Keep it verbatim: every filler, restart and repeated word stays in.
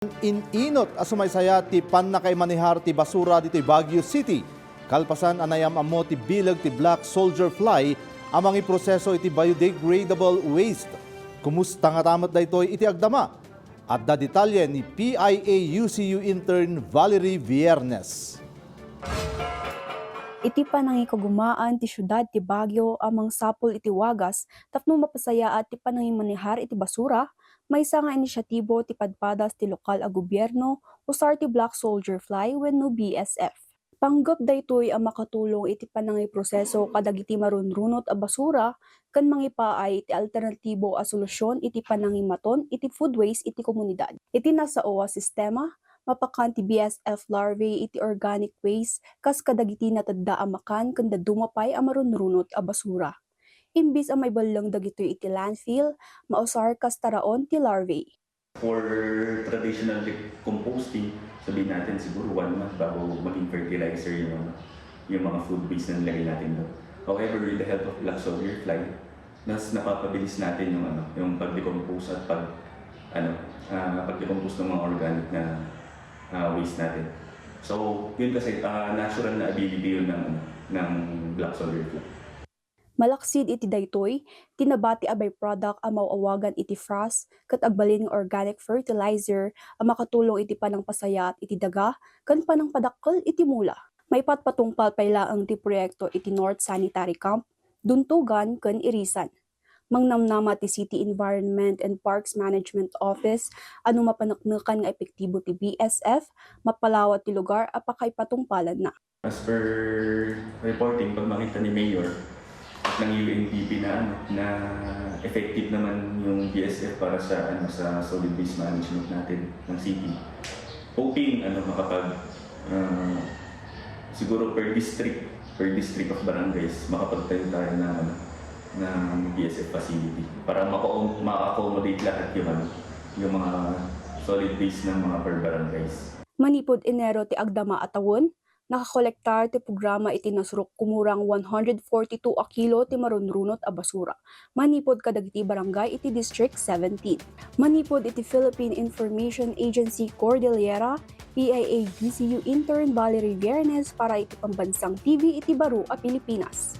In-inot a sumaysaya ti pannakaimanehar ti basura ditoy Baguio City. Kalpasan a nayam-ammo ti bileg ti black soldier fly a mangiproseso iti biodegradable waste. Kumusta ngata met daytoy iti agdama? Adda detalye ni P I A U C U intern Valerie Viernes. Iti panangikagumaan ti siudad ti Baguio a mangsapul iti wagas tapno mapasayaat ti panangimanehar iti basura, maysa nga inisyatibo ti padpadas ti lokal a gobierno, usar ti black soldier fly wenno B S F. Panggep daytoy a makatulong iti panangiproseso kadagiti marunrunot a basura ken mangipaay iti alternatibo a solusyon iti panangimaton iti food waste iti komunidad. Iti nasao a sistema, mapakan ti B S F larvae iti organic waste kas kadagiti natedda a makan ken dadduma pay a marunrunot a basura. Imbis a maibelleng dagitoy iti landfill, mausar kas taraon ti larvae. For traditional decomposing, sabihin natin siguro one month bago maging fertilizer yung, ano, yung mga food waste na nilagay natin doon. However, with the help of black soldier fly, mas napapabilis natin yung, ano, yung pag-decompose at pag, ano, ah, pag-decompose ng mga organic na, ah, waste natin. So, yun kasi, ah, natural na ability yun ng, ano, ng black soldier fly. Malaksid iti daytoy, ti nabati a byproduct a maawagan iti frass ket agbalin nga organic fertilizer a makatulong iti panangpasayaat iti daga ken panangpadakkel iti mula. Maipatpatungpal pay laeng ti proyekto iti North Sanitary Camp, Duntogan ken Irisan. Mangnamnama ti City Environment and Parks Management Office a no mapaneknekan nga epektibo ti B S F, mapalawat ti lugar a pakaipatungpalanna. As per reporting, pag makita ni Mayor at ng U N D P na, ano, na effective naman yung B S F para sa, ano, sa solid waste management natin ng city. Hoping, ano, makapag, ah, siguro per district, per district of barangays, makapagtayo tayo ng, ano, ng B S F facility para maka-, ma-accommodate lahat yung, ano, yung mga solid waste ng mga per barangays. Manipud Enero ti agdama a tawen, nakakolektar ti programa iti nasurok kumurang one hundred forty-two a kilo ti marunrunot a basura manipud kadagiti barangay iti District seventeen. Manipud iti Philippine Information Agency Cordillera, P I A U C U intern Valerie Viernes para iti Pambansang T V iti Baro a Pilipinas.